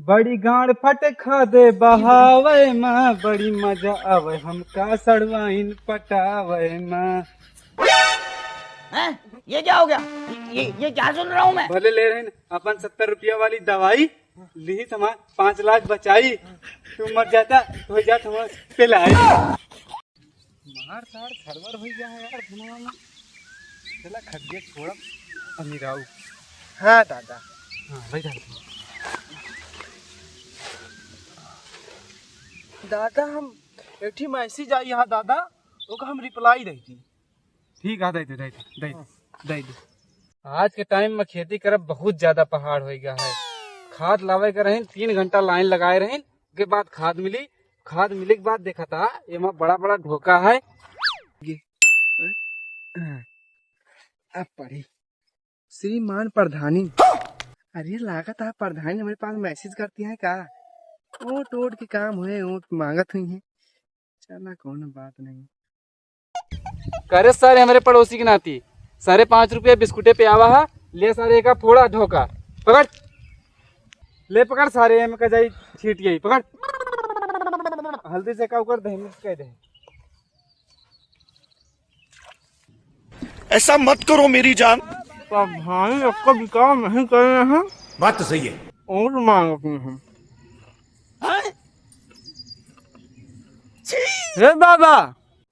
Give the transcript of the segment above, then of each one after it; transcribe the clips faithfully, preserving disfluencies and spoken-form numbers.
बड़ी गांड फट खादे बहावे मा, बड़ी मजा आवे हमका सड़वाइन पटावे मा। हैं? ये क्या हो गया? ये, ये क्या सुन रहा हूँ मैं? भले ले रहे हैं अपन सत्तर रुपया वाली दवाई, लिहित हमार पाँच लाख बचाई, तू मर जाता, हो जात हमार पेलाई। मार तार खरबर हो गया है यार, धनवा में। चला खटिया छोड़ब, अमीराऊ। हाँ दादा। हाँ, बैठा। दादा, हम एक ठी message आई है दादा, ओका हम reply दे दी। ठीक है, दे दे, दे दे, दे दे, दे दे। आज के time में खेती करब बहुत ज्यादा पहाड़ हो गया है। खाद लावे के रहिन, तीन घंटा line लगाए रहिन, के बाद खाद मिली, खाद मिले के बाद देखा था, एमा बड़ा बड़ा धोखा है। अब पढ़ी। श्रीमान प्रधानी, अरे लागत है प्रधानी हमारे पास message करती है का? ओट ओट के काम हुए, ओट मांगत हुई है। चला, कौनो बात नहीं। करे सारे हमरे पड़ोसी के नाती, सारे पाँच रुपया बिस्कुटे पे आवा हा, ले सारे एका फोड़ा धोखा, पकड़, ले पकड़ सारे, एमे का जाई छीट गई, पकड़, हल्दी से का उकर दे, mix कर दे। ऐसा मत करो मेरी जान। प्रधानी आपका विकास नहीं कर रहे हैं। बात तो सही है। ओट मांगत हुई हम। हे बाबा,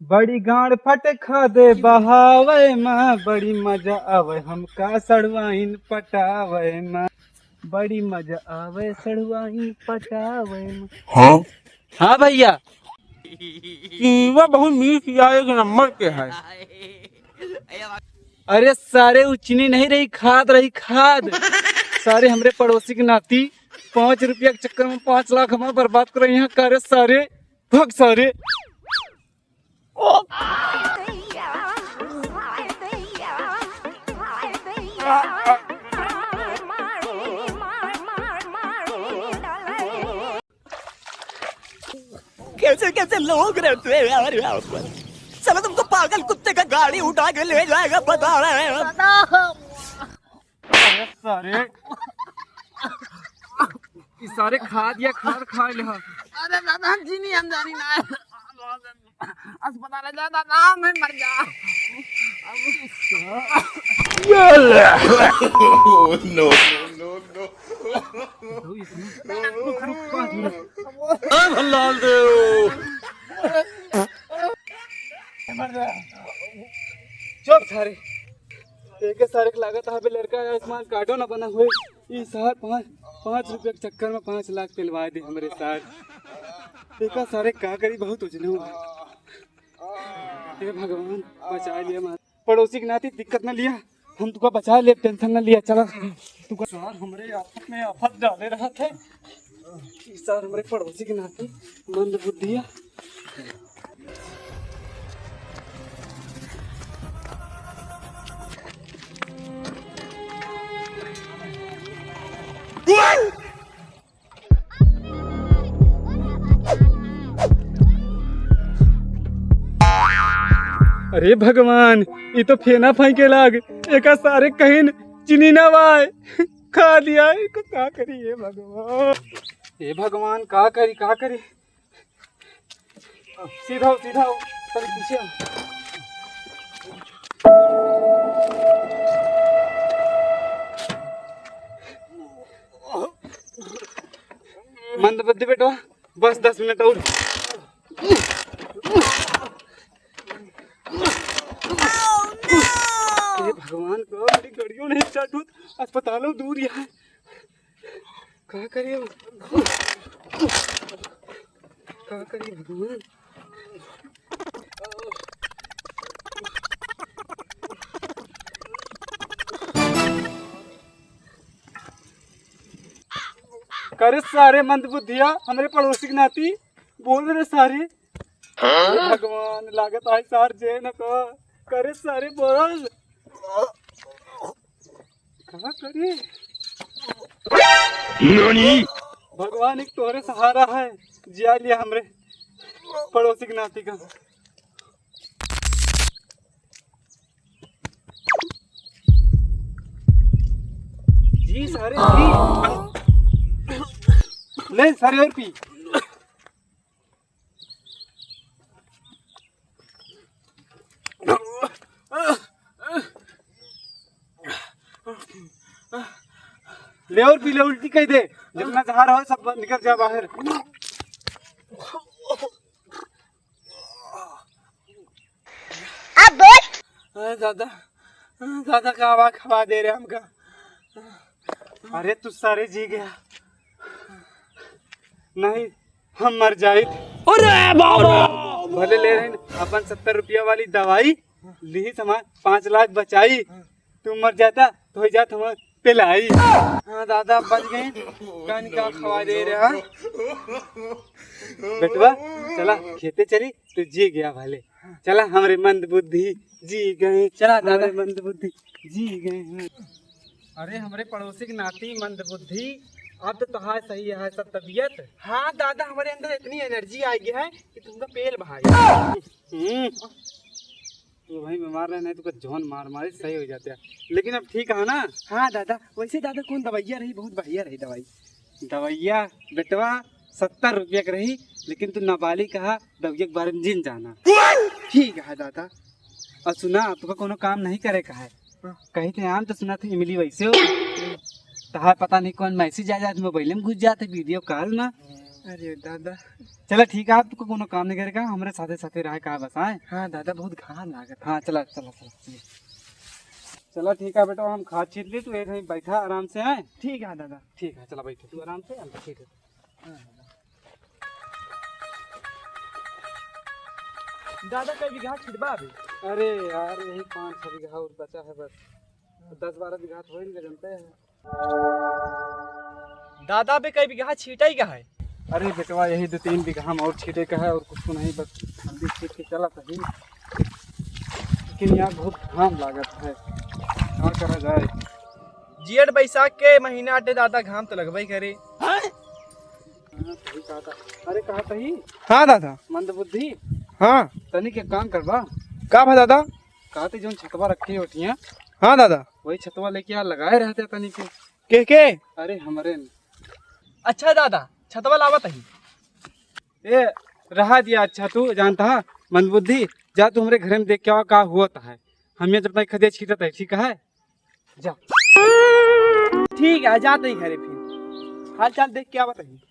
बड़ी गांड फट खादे बहावे मा, बड़ी मजा आवे हमका सड़वाइन पटावे मा, बड़ी मजा आवे सड़वाइन पटावे मा। हाँ? हाँ भैया। चीनीवा बहुत मीठ या एक नंबर के है। अरे सारे, उ चीनी नहीं रही, खाद रही, खाद। सारे हमरे पड़ोसी के नाती पाँच रुपया के चक्कर में पाँच लाख हमार बर्बाद कर रही हैं। करे सारे, भग सारे। कैसे कैसे लोग रहते हैं यार यहाँ पर। साला तुमको पागल कुत्ते का गाड़ी उठा के ले जाएगा, बता रहे हैं। अरे सारे, ई सारे खाद या खाद खा ले हा। अरे दादा, हम चीनी हम जानी ना। अस्पताल ले जा दादा, मैं मर जा। No, no, no, no। अब लाल देव। चुप सारे। एके सारे के लागत है, अबे लड़का आयुष्मान कार्डो ना बना हुए। ई सार पाँच, पाँच रुपया के चक्कर में पाँच लाख पेलवा दे हमरे सार। एका सारे का करी, बहुत उजलू है। हे भगवान, बचा लिया मार। पड़ोसी के नाती दिक्कत न लिया, हम तुका बचा लेब, tension न लिया। चला, तुका सार हमरे आफत में आफत डाले रहत है। ई सार हमरे पड़ोसी के नाती मंद बुद्धिया। अरे भगवान, ई तो फेना फेंके लाग, एका सारे कहीं चीनी ना बाय, खा लिया, एका का करी हे भगवान? हे भगवान, का करी, का करी? सीधा हो, सीधा हो, तनी पीछे हो। मंद बुद्धि बेटवा, बस दस मिनट और। हे भगवान, का मेरी गड़ियो नहीं start होत, अस्पतालों दूर यहाँ। का करी अब? का करी भगवान? करे सारे मंदबुद्धिया, हमरे पड़ोसी के नाती बोल रे सारे। हाँ? भगवान, लागत आय सार जे न को। करे सारे बोल। का करी? नानी? भगवान एक तोहरे सहारा है, जिया लिया हमरे पड़ोसी के नाती का। जी सारे जी। ले सारे और पी। ले और पी ले, उल्टी कइ दे। जितना जहर हो सब निकल जा बाहर। अब बोल। अरे दादा, दादा का आवाज खवा दे रहे हमका। अरे तू सारे जी गया। नहीं, हम मर जाइत। अरे बाबा! भले ले रहे अपन सत्तर रुपया वाली दवाई, लिहित हमार पाँच लाख बचाई। तू मर जाता तो हो जात हमार पेलाई। हाँ दादा, बच गए। कान का खवा दे रहे, हाँ? बेटवा, चला खेते चली, तू जी गया भले। चला हमरे मंद बुद्धि जी गए। चला दादा। हमरे मंद बुद्धि जी गए। अरे हमरे पड़ोसी के नाती मंद बुद्धि, अब तो तोहार सही है सब तबीयत। हाँ दादा, हमरे अंदर इतनी एनर्जी आ गई है कि तुमका पेल बहा गया। हम्म। तू भाई बीमार रहे, नहीं तो कुछ जौन मार मारे सही हो जाते हैं। लेकिन अब ठीक है ना? हाँ दादा, वैसे दादा कौन दवाइया रही, बहुत बढ़िया रही दवाई। दवाइया बेटवा सत्तर रुपया के रही, लेकिन तू नाबालिग कहा, दवाइया के बारे में जिन जाना। ठीक है दादा। और सुना, तुका कोनो काम नहीं करे का है। हाँ। कहीं थे आम तो सुना थे इमली वैसे हो। तहार पता नहीं कौन मैसेज आ जात, मोबाइल में घुस जाते, वीडियो कॉल में। अरे दादा। चला ठीक है, अब तुका कोनो काम नहीं करे का, हमरे साथे साथे रहे का बस, आए? हाँ दादा, बहुत घाम लागत। हाँ, चला, चला, चला, चला। चला ठीक है बेटा, हम खाद छीट ली, तू एक यहीं बैठा आराम से, आए? ठीक है दादा। ठीक है, चला बैठो, तू आराम से, हम ठीक है। हाँ दादा। दादा, कई बीघा छिटबा अभी? अरे यार, यही पाँच छह बीघा और बचा है बस, दस बारह बीघा तो होइल, जानते हैं। दादा, अबे कई बीघा छीटे का है? अरे बेटवा, यही दो तीन बीघा हम और छीटे का है और कुछ तो नहीं, बस जल्दी छीट के चला सही। लेकिन यार, बहुत घाम लागत है, का करा जाए? जेठ बैसाख के महीना अटे दादा, घाम तो लगबे करे। हाँ, सही कहा था। अरे कहा तही? हाँ दादा। मंदबुद्धि। हाँ। तनी के काम करबा? का भा दादा? कहा थे जौन छतवा रखे होती हैं। हाँ दादा। वही छतवा लेके आ, लगाए रहते तनी के। के के? अरे हमरे न। अच्छा दादा, छतवा लावत ही। ए, रहा दिया। अच्छा तू जानता है मंदबुद्धि, जा तू हमरे घरे में देख के आवा का हुआ है। हम यहाँ जब तक खदिया छीटत है, ठीक है? जा। ठीक है, जाते ही घरे फिर। हाल चाल देख के आवत ही।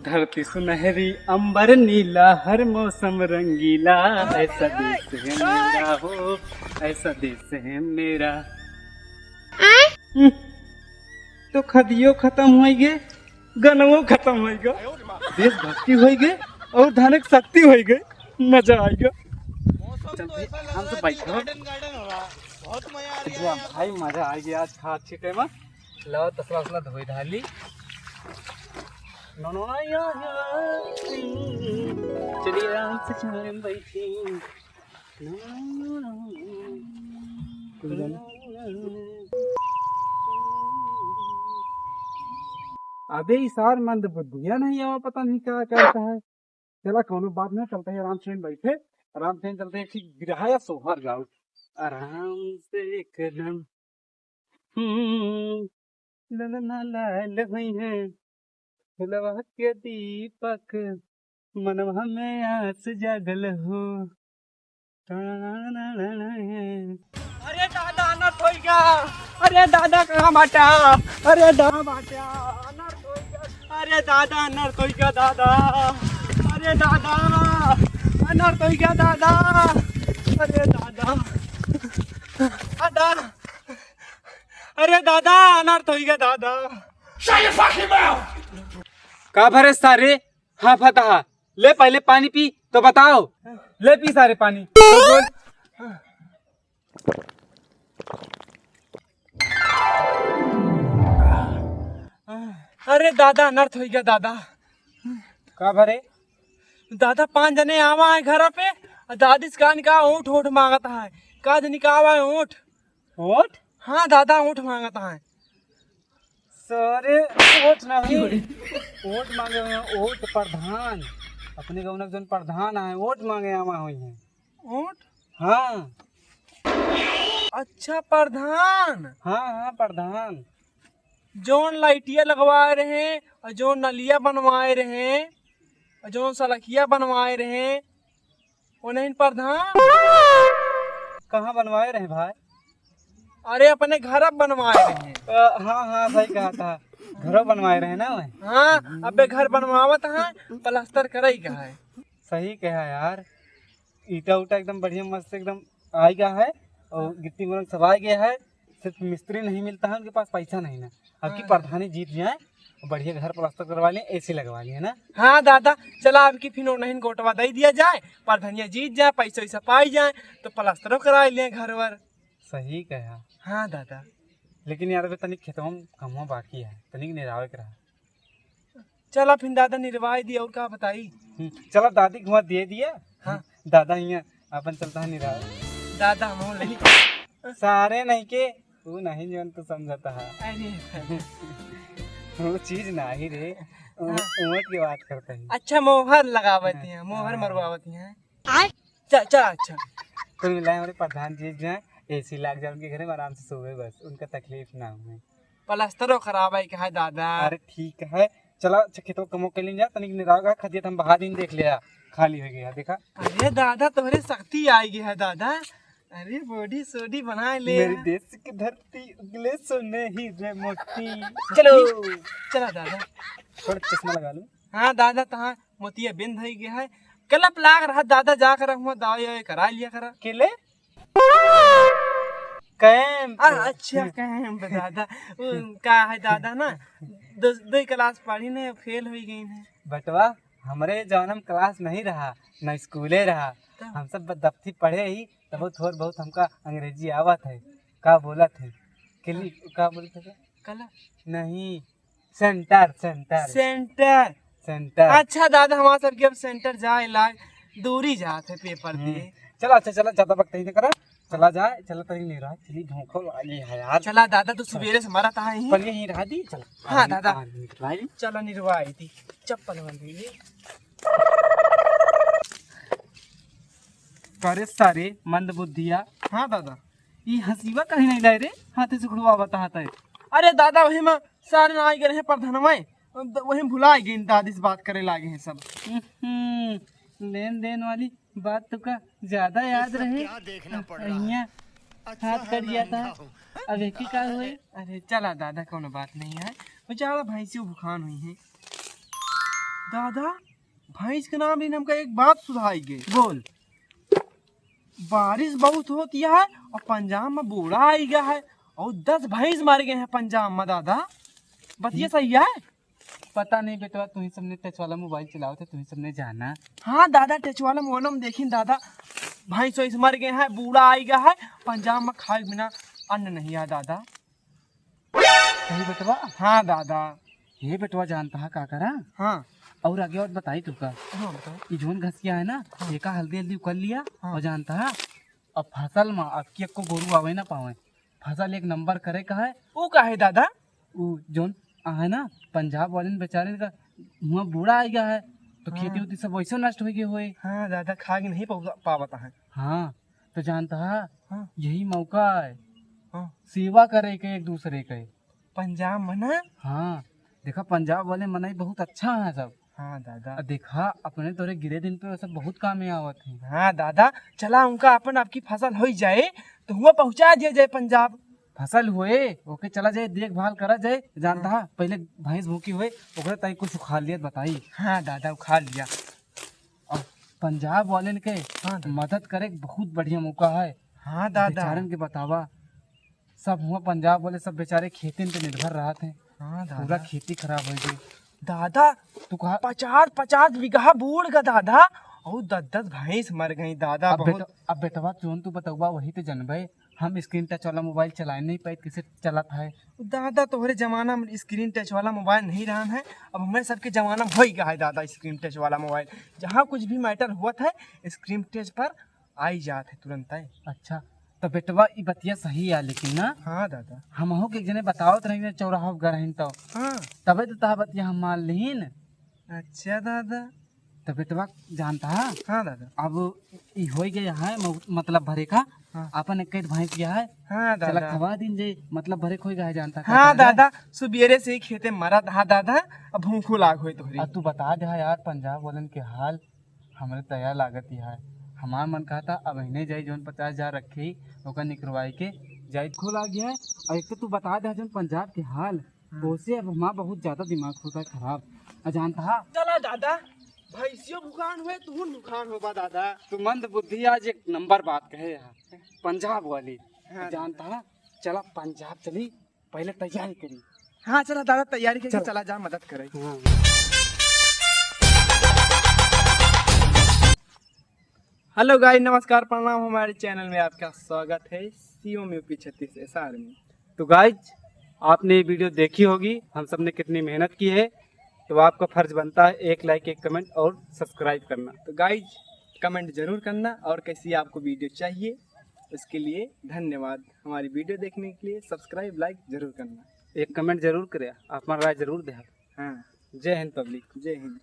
धरती सुनहरी, अंबर नीला, हर मौसम रंगीला, ऐसा देश है मेरा हो, ऐसा देश है मेरा। हम्म, तो खदियो खत्म होइगे, गनवो खत्म होइगे, देशभक्ति होइगे और धार्मिक शक्ति होइगे। मजा आइगे। चल भाई, हम तो बैठो। बहुत मजा आ रहा है। भाई, मजा आइगे आज खाद छीटे में। लाओ, तसला उसला धोई धाली। नो, नो, या, या, चलिए आराम से चारे में बैठी। अबे, ई सार मंद बुद्धिया नहीं आवा, पता नहीं क्या करता है। चला, कौनो बात नहीं, चलते हैं आराम से बैठे, आराम से चलते हैं, एक ठे बिरहा या सोहर गाओ। आराम से एकदम, हम्म, ललना लाल हुई है, फुलवा के दीपक, मनवा में आस जागल हो। अरे दादा, अनर्थ होइगा। अरे दादा, कहाँ बाटा? अरे दादा, बाटा, अनर्थ होइगा। अरे दादा, अनर्थ होइगा दादा। अरे दादा, अनर्थ होइगा दादा। अरे दादा, दादा, अरे दादा, अनर्थ होइगा दादा। का भरे सारे? हाँ, फतहा, ले पहले पानी पी तो बताओ। ले पी सारे पानी। तो बोल। अरे दादा, अनर्थ होइगा दादा। का भरे? दादा, पाँच जने आवा है घर पे, दादी से कान का ओठ ओठ मांगत है। का जनी का आवा है ओठ? ओठ? हाँ दादा, ओठ मांगत है। तो अरे, वोट नहीं, वोट मांगे हुए हैं, वोट प्रधान। अपने गाँव में जौन प्रधान आए, वोट मांगे आवा हुई हैं। वोट? हाँ। अच्छा, प्रधान। हाँ, हाँ, प्रधान। जौन लाइटिया लगवाए रहे और जौन नलिया बनवाए रहे और जौन सड़किया बनवाए रहे, वो नहीं प्रधान? कहाँ बनवाए रहे भाई? अरे, अपने घर अब बनवाए रहे। अ, हाँ, हाँ, सही कहा था। घरो बनवाए रहे ना वह। हाँ, अबे घर बनवावत है, प्लास्टर करई का है। सही कहा यार, ईटा उटा एकदम बढ़िया मस्त एकदम आई गया है और गिट्टी मुरंग सब आ गया है, सिर्फ मिस्त्री नहीं मिलता है, उनके पास पैसा नहीं ना। अब की हाँ। प्रधानी जीत जाए, बढ़िया घर प्लास्टर करवा लें, एसी लगवा लें, है ना? हाँ दादा, चला अब की फिर नहीं गोटवा दे दिया जाए, प्रधानिया जीत जाए, पैसा वैसा पाई जाए, तो प्लास्टरो करा लें घर वर। सही कहा। हाँ दादा। लेकिन यार, अबे तनिक खेतवा में कमवा बाकी है, तनिक निरावे के रहा। चला फिर दादा निरवाई दी, और का बताई? हम्म, चला दादी घुमा दे दिया। हाँ। दादा हियाँ अपन चलता है निरावे। दादा हम नहीं। सारे नहीं के, तू नहीं जौन तू समझता है। अरे। वो चीज नहीं रे, वो हाँ। वोट की बात करता है। अच्छा, मोहर लगावत हाँ, हैं, मोहर हाँ। मरवावत हैं। आय। चा, चा, अच्छा। कुल मिलाए हमारे प्रधान जी जो हैं, एसी लाग जाए उनके घरे में, आराम से सोवे बस, उनका तकलीफ ना हुए। प्लास्टरो खराब है क्या है दादा? अरे ठीक है, चला अच्छा खेतवा कमो के लिए जा, तनिक निराव का खदिया हम बहा दिन देख लिया, खाली हो गया, देखा। अरे दादा, तोहरे शक्ति आई गई है दादा। अरे बॉडी सोडी बना ले। मेरे देश की धरती उगले सोने हीरे मोती। चलो। चला दादा। थोड़ा चश्मा लगा लूं। हाँ दादा, तहाँ मोतिया बिंद हो गया है। कलप लाग रहा दादा, जा कर हुआ दवाई ववाई करा लिया करा। केले? कैंप। आ, अच्छा, कैंप दादा। वो का है दादा ना, दस, दो क्लास पढ़ी ने, फेल हो गई ने। बटवा, हमरे जौन हम क्लास नहीं रहा, ना स्कूले रहा। तब? हम सब दफ्ती पढ़े ही, तब थोड़ बहुत हमका अंग्रेजी आवत है। का बोलत है? केली, का बोलत है? कला? नहीं, सेंटर, सेंटर। सेंटर। सेंटर। अच्छा दादा, हमार सबके अब सेंटर जाए लाग, दूरी जात है पेपर हम्म। दिए। चला, अच्छा, चला, ज्यादा बकतई न करा। चला जाए, चला तनी नहीं रहा, चली भूखो लागी है यार। चला दादा, तू सुबेरे से मरत है ही। पनिया ही रहा दी, चला। हाँ दादा। आ, निकलाई। चला निरवाई दी, चप्पल बंद हुई। करे सारे मंद बुद्धिया। हाँ दादा। ई हंसीवा कहीं नहीं लाए रे, हाथे से उड़वा बताता है। अरे दादा, वही में सारे ना आई गए हैं प्रधानवा, वही भुला गए, दादी से बात करे लागे हैं सब। हम्म, लेन देन वाली बात तो का ज्यादा याद रहे। क्या देखना पड़ रहा है? यहाँ अच्छा हाथ है कट मैं गया था। अंधा हूँ। अब एक ही का हुए। अरे चला दादा, कोनो बात नहीं है, वो ज्यादा भैंसियों भुखान हुई है। दादा, भैंस के नाम लेने हमका एक बात सुझाई गई। बोल। बारिश बहुत होती है और पंजाब में बूढ़ा आई गया है और दस भैंस मर गए हैं पंजाब में दादा। बतिया हम्म। सही है? पता नहीं बेटवा, तुम्ही सबने टच वाला मोबाइल चलाओ थे, तुम्ही सबने जाना। हाँ दादा, टच वाला मोबाइल में देखिन दादा, भैंस वैंस मर गए हैं, बूढ़ा आई गया है, पंजाब में खाए बिना अन्न नहीं है दादा। सही बेटवा? हाँ दादा। हे बेटवा, जानता है का करा? हाँ। और आगे और बताई तुका। हाँ, बताओ। ई जौन घसिया है ना, हाँ। एका हल्दी हल्दी उकर लिया हाँ। और जानता है, अब फसल में अब की एको गोरू आवे ना पावे, फसल एक नंबर करे का है। वो का है दादा? वो जौन आ है ना, पंजाब वाले ने बेचारे का हुआ बूढ़ा आ गया है, तो हाँ। खेती उती सब वैसे नष्ट हो गए हुए। हाँ दादा, खा के नहीं पावत है। हाँ, तो जानता है, हाँ। यही मौका है हाँ। सेवा करे के एक दूसरे के। पंजाब में ना? हाँ, देखा पंजाब वाले मनई बहुत अच्छा है सब। हाँ दादा। आ देखा अपने तोरे गिरे दिन पे वो सब बहुत काम में आवत है। हाँ दादा, चला उनका अपन आपकी फसल हो जाए तो हुआ पहुँचा दिया जाए पंजाब। फसल हुए ओके चला जाए, देखभाल करा जाए, जानता हाँ। है पहले भैंस भूखी हुए ओकरे ताई कुछ उखाड़ लिया बताई। हाँ दादा, उखाड़ लिया। अब पंजाब वाले के हाँ दादा। मदद करे के बहुत बढ़िया मौका है। हाँ दादा। बेचारन के बतावा, सब हुआ पंजाब वाले सब बेचारे खेतन पे निर्भर रहत हैं। हाँ दादा। पूरा खेती खराब हो गई। दादा, तू कहा पचास पचास बीघा बूड़ का दादा, और दस दस भैंस मर गई दादा। अब बहुत बेटा, अब बेटवा जौन तू बतौबा वही तो जनबे। हम स्क्रीन टच वाला मोबाइल चलाए नहीं पाए, कैसे चलत है? दादा, तोहरे जमाना में स्क्रीन टच वाला मोबाइल नहीं रहन है, अब हमारे सबके जमाना में हो गया है दादा स्क्रीन टच वाला मोबाइल। जहाँ कुछ भी मैटर हुआ था स्क्रीन टच पर आई जात है तुरंत है। अच्छा, तो बेटवा, ई बतिया सही है, लेकिन ना, हाँ दादा। हमहू के एक जने बतावत रही चौराहा पर गए रही तो, हाँ। तबे तो तहा बतिया हम मान लीन। अच्छा दादा। तो बेटवा, जानता है? हाँ दादा। अब ई होई गया है म-, मतलब भरे का, हाँ। अपन एक भैंस गया है। हाँ चला दादा। खवा दिन जे, मतलब भरे खोई गया है, जानता है हाँ का दादा, सुबेरे से ही खेते मरत हा दादा, अब भूखो लाग होई तोहरी। अब तू बता दे यार, पंजाब वालन के हाल। हमरे तया लागत ही है। हमार मन कहता अब इन्हें जाई, जौन पचास हजार रखे ही, ओकर निकरवाई के जाई। खोल आ गया है। और एक तो तू बता दे जौन पंजाब के हाल, हाँ। ओसे अब हमार बहुत ज्यादा दिमाग होता है खराब। आ जानता है? चला दादा, भैंसियो भुखान हुए, तू भुखान होबा दादा। तू मंद बुद्धि आज एक नंबर बात कहे है, पंजाब वाली। हाँ। जानता है? चला पंजाब चली, पहले तैयारी करी। हाँ, चला दादा, तैयारी करके चला। चला जा, मदद करे। हाँ। Hello guys, नमस्कार, प्रणाम, हमारे channel में आपका स्वागत है, C M U P छत्तीस S R में। तो guys, आपने ये video देखी होगी, हम सब ने कितनी मेहनत की है, तो आपका फर्ज बनता है एक like, एक comment और subscribe करना। तो guys, comment जरूर करना और कैसी आपको video चाहिए, उसके लिए धन्यवाद। हमारी video देखने के लिए subscribe, like जरूर करना। एक comment जरूर करे, आपन राय जरूर दे। हाँ। जय हिंद public। जय हिंद।